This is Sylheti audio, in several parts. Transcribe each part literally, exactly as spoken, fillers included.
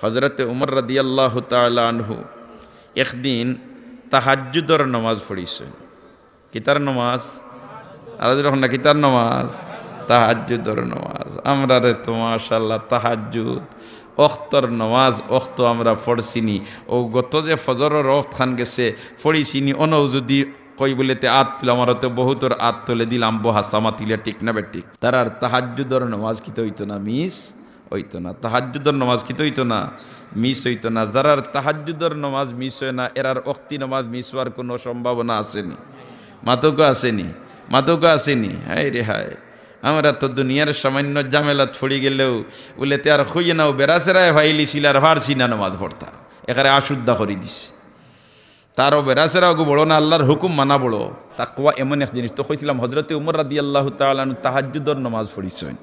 হজরতে উমর রাদিয়াল্লাহু তাআলা আনহু একদিন তাহাজ্জুদর নমাজ পড়িছইন। কিতার নমাজ? আর যখন না, কিতার নমাজ? তাহাজ্জুদর নমাজ। আমরারে তো মাশাআল্লাহ তাহাজ্জুদ, অক্তর নমাজ, অক্ত আমরা পড়ছিনি। অউ গত যে ফজরর অক্ত খান গেছে, পড়িছিনি, অনও যুদি কই বুলে তে আত তুলে, আমারও তো বহুতর আত তুলে দিলাম, বহাসা মাতিলে ঠিক না বেঠিক? তারার তাহাজ্জুদর নমাজ কিতা অইতো না, মিস অইতো না। তাহাজ্জুদর নমাজ কিতা অইতো না, মিস অইতো না। যারার তাহাজ্জুদর নমাজ মিস অয় না, এরার অক্তি নমাজ মিস অওয়ার কুনু সম্ভাবনা আছেনি? মাতউক্কা আছেনি? মাতউক্কা আছেনি? হায় রে হায়, আমরা তো দুনিয়ার সামান্য ঝামেলাত পড়ি গেলেও বুলে তে আর কইয়ে নাও, বেড়াছেড়ায় ফাইলিছিল আর পারছি না নমাজ পড়তা, একেরে অশুদ্ধা করি দিছে। তারও বেড়াছেড়া অগু বড় না, আল্লার হুকুম মানা বড়। তাকওয়া এমন এক জিনিস। তো কইছিলাম, হজরতে উমর রাদিয়াল্লাহু তাআলা আনহু তাহাজ্জুদর নমাজ পড়িছইন।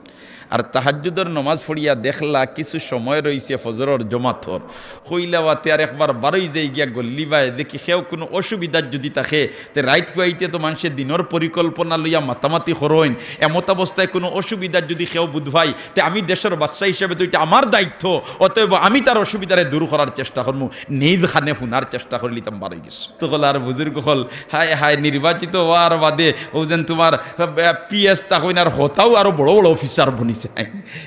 আর তাহাজ্জুদর নমাজ পড়িয়া দেখলা কিছু সময় রইছে ফজরর জমাতর। কইলা, "ওয়াতে আর একবার বারই যাই গিয়া গল্লি বায়, দেখি কেউ কুনু অসুবিধাত যুদি থাকে।" তে রাইত পুয়াইতে তো মানষে দিনর পরিকল্পনা লইয়া মাতামাতি করইন। এমত অবস্থায় কুনু অসুবিধাত যুদি কেউ বুধ পাই, তে আমি দেশর বাদশা হিসাবে তো ইটা আমার দায়িত্ব, অতএব আমি তার অসুবিধারে দূর করার চেষ্টা করমু। নিজ কানে হুনার চেষ্টা করিলিতাম, বারই গেছে। তো কল আর বুজুর্গ কল, হায় হায়, নির্বাচিত অওয়ার বাদে অউ যেন তুমার, আহ, পিএস তা কইন আর হতাও আরো বড় বড় অফিসার বনিছে।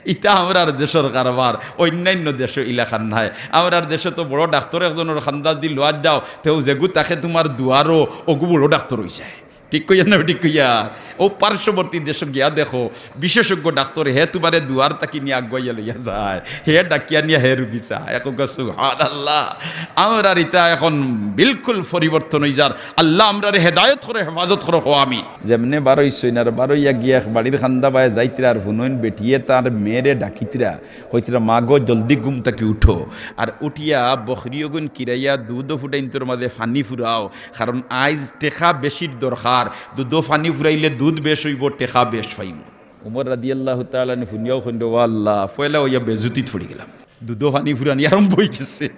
ইতা আমরার দেশর কারবার, অইন্যান্য দেশো ইলাখান নায়। আমরার দেশো তো বড় ডাক্তর একজনর কান্দাত দি লওয়াত যাও, তেউ যেগু থাকে তুমার দুয়ারো, অগু বড় ডাক্তর অইযায়। ঠিক কইয়ার না, ঠিক কইয়ার? অউ পার্শ্ববর্তী দেশো গিয়া দেখো, বিশেষজ্ঞ ডাক্তর, হে তুমারে দুয়ার থাকি নিয়া আগুয়াইয়া লইয়া যায়, হে ডাকিয়া নিয়া হে রুগী চায়। কউক্কা সুবহানাল্লাহ। আমরার ইতা এখন বিলকুল পরিবর্তন অইযার। আল্লাহ আমরারে হেদায়ত করো, হেফাজত করো, কও আমিন। যেমনে বারইছইন আর বারইয়া গিয়া এক বাড়ির কান্দা বায় যাইতরা আর হুনইন বেটিয়ে তার মেয়েরে ডাকিতরা, কইতরা, "মা গো, জলদি ঘুম থাকি উঠো, আর উঠিয়া বকরি অগুন কিরাইয়া দুধ ফুটাইন্তর মাঝে পানি ফুরাও, কারণ আইজ টেকা বেশির দরকার, দুধো পানি ফুরাইলে দুধ বেশ অইবো, টেকা বেশ পাইমু।" উমর রাদিয়াল্লাহু তাআলা আনহু হুনিয়াউ কইন, "ও আল্লাহ, পয়লা অইয়া বেজুতিত পড়ি গেলাম।" দুধো পানি ফুরানি আরম্ভ অইগেছে।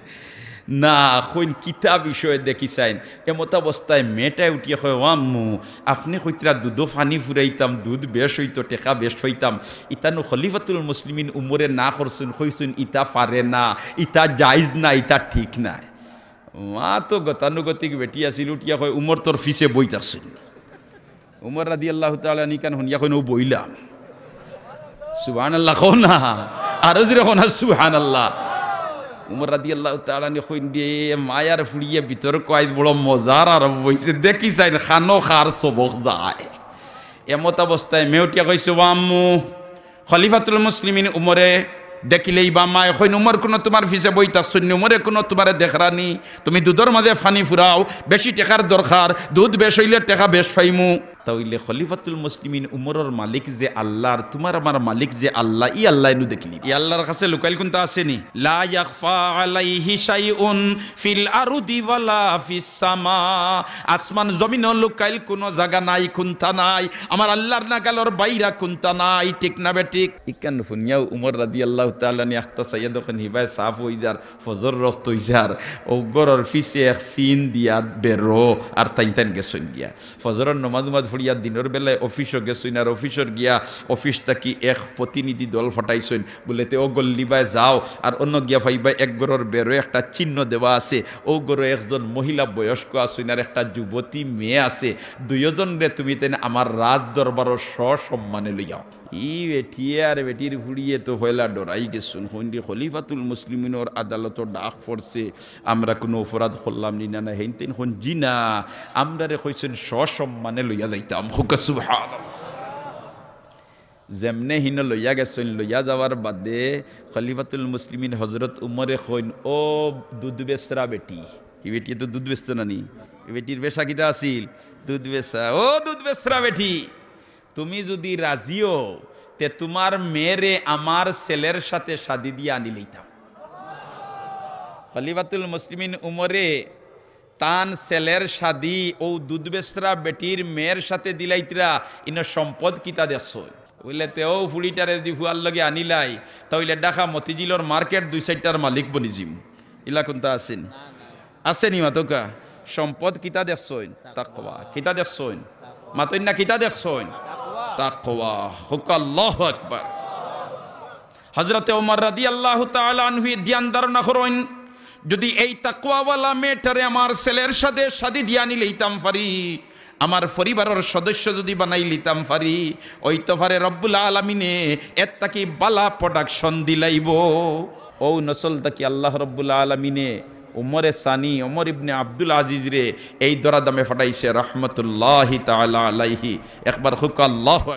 না, কইন, "কিতা বিষয় দেখি চাইন।" এমত অবস্থায় মেয়েটায় উঠিয়া কয়, "ও আম্মু, আপনে কইতরা দুধো পানি ফুরাইতাম, দুধ বেশ অইতো, টেকা বেশ পাইতাম। ইতা নু খলিফাতুল মুসলিমিন উমরে না করছইন, কইছইন ইতা পারে না, ইতা জায়েজ না, ইতা ঠিক নায়।" মা তো গতানুগতিক বেটি আছিল, উঠিয়া কয়, "উমর তোর পিছে বই থাকছইন।" উমর রাদিয়াল্লাহু তাআলা আনহু ইখান হুনিয়া কইন, "অউ বইলাম।" সুবহানাল্লাহ কও না, আরো জোরে কও না সুবহানাল্লাহ। উমর রাদিয়াল্লাহু তাআলা আনহু কইন, "দে মায়ার ফুড়িয়ে ভিতর কয় বড় মজার আরম্ভ অইছে, দেখি চাইন কানো কার সবক যায়।" এমত অবস্থায় মেউটিয়া কইছে, "ও আম্মু, খলিফাতুল মুসলিমিন উমরে দেখিলেই বা মায় কইন, 'উমর কুনু তুমার পিছে বই থাকছইন নি, উমরে কুনু তুমারে দেখরা নি, তুমি দুধর মাঝে পানি ফুরাও, বেশি টেকার দরকার, দুধ বেশ অইলে টেকা বেশ পাইমু।'" তা অইলে খলিফাতুল মুসলিমিন উমরর মালিক যে আল্লাহ আর তুমার আমার মালিক যে আল্লাহ, ই আল্লায় নু দেখিলিবা। ই আল্লার কাছে লুকাইল কুন্তা আছে নি? লা ইয়াখফা আলাইহি শাইউন ফিল আরদি ওয়ালা ফিস সামা। আসমান জমিনো লুকাইল কুনু জাগা নাই, কুন্তা নাই। আমার আল্লার নাগালর বাইরা কুন্তা নাই, ঠিক না বেঠিক? ইখান হুনিয়াউ উমর রাদিয়াল্লাহু তাআলা আনহু আখতা চাইয়া দেখইন হিবায় সাফ অইযার, ফজর রক্ত অইযার, অউ ঘরর পিছে এক সিন দিয়া বেরো, আর তাইন তাইন গেছইন গিয়া। ফজরর নমাজ উমাজ পড়িয়া দিনর বেলায় অফিসো গেছইন, আর অফিসর গিয়া অফিস থাকি এক প্রতিনিধি দল ফাটাইছইন, বুলে, "তে অউ গল্লি বায় যাও, আর অনো গিয়া পাইবা এক ঘরর বেরো একটা চিহ্ন দেওয়া আছে, অউ ঘরো একজন মহিলা বয়স্ক আছইন, আর একটা যুবতী মেয়ে আছে, দুইওজনরে তুমি তাইন আমার রাজ দরবারো সসম্মানে লইয়াও।" ই বেটিয়ে আর বেটির ফুড়িয়ে তো পয়লা ডরাই গেছইন, কইন দি খলিফাতুল মুসলিমিনর আদালতো ডাক পড়ছে, আমরা কুনু অপরাধ করলাম নি? না, না, হেইন তেইন কইন, "জি না, আমরারে কইছইন সসম্মানে লইয়া যাইতাম।" কউক্কা সুবহানাল্লাহ। যেমনে হিনো লইয়া গেছইন, লইয়া যাওয়ার বাদে খলিফাতুল মুসলিমিন হজরত উমরে কইন, "ও দুধ বেচরা বেটি।" ই বেটিয়ে তো দুধ বেচতো না নি? ই বেটির পেশা কিতা আছিল? দুধ বেচা। "ও দুধ বেচরা বেটি, তুমি যুদি রাজি অও, তে তুমার মেয়েরে আমার ছেলের সাথে শাদি দিয়া আনিলাইতাম।" খলিফাতুল মুসলিমিন উমরে তান ছেলের শাদি অউ দুধ বেচরা বেটির মেয়ের সাথে দিলাইতরা, ইনো সম্পদ কিতা দেখছইন? বুলে, "তে অউ ফুড়িটারে যুদি ফুয়ার লগে আনিলাই, তা অইলে ঢাকা মতিঝিলর মার্কেট দুই চাইরটার মালিক বনি যিমু।" ইলা কুন্তা আছে নি? আছে নি মাতউক্কা? সম্পদ কিতা দেখছইন? তাকওয়া। কিতা দেখছইন? মাতইন না, কিতা দেখছইন? তাকওয়া। কউক্কা আল্লাহু আকবার। হযরতে ওমর রাদিয়াল্লাহু তাআলা আনহু ধ্যান ধারণা করইন, যদি এই তাকওয়াওয়ালা মেয়েটারে আমার ছেলের সাথে শাদী দিয়া নিলাইতাম পারি, আমার পরিবারর সদস্য যদি বানাইলিতাম পারি, অইতো পারে রব্বুল আলামিনে এর থাকি বালা production দিলাইবো। অউ নসল থাকি আল্লাহ রব্বুল আলামিনে উমরে সানি, উমর ইবনে আব্দুল আজিজরে এই দরাদামে পাঠাইছে রহমতুল্লাহি তাআলা আলাইহি। একবার কউক্কা আল্লাহু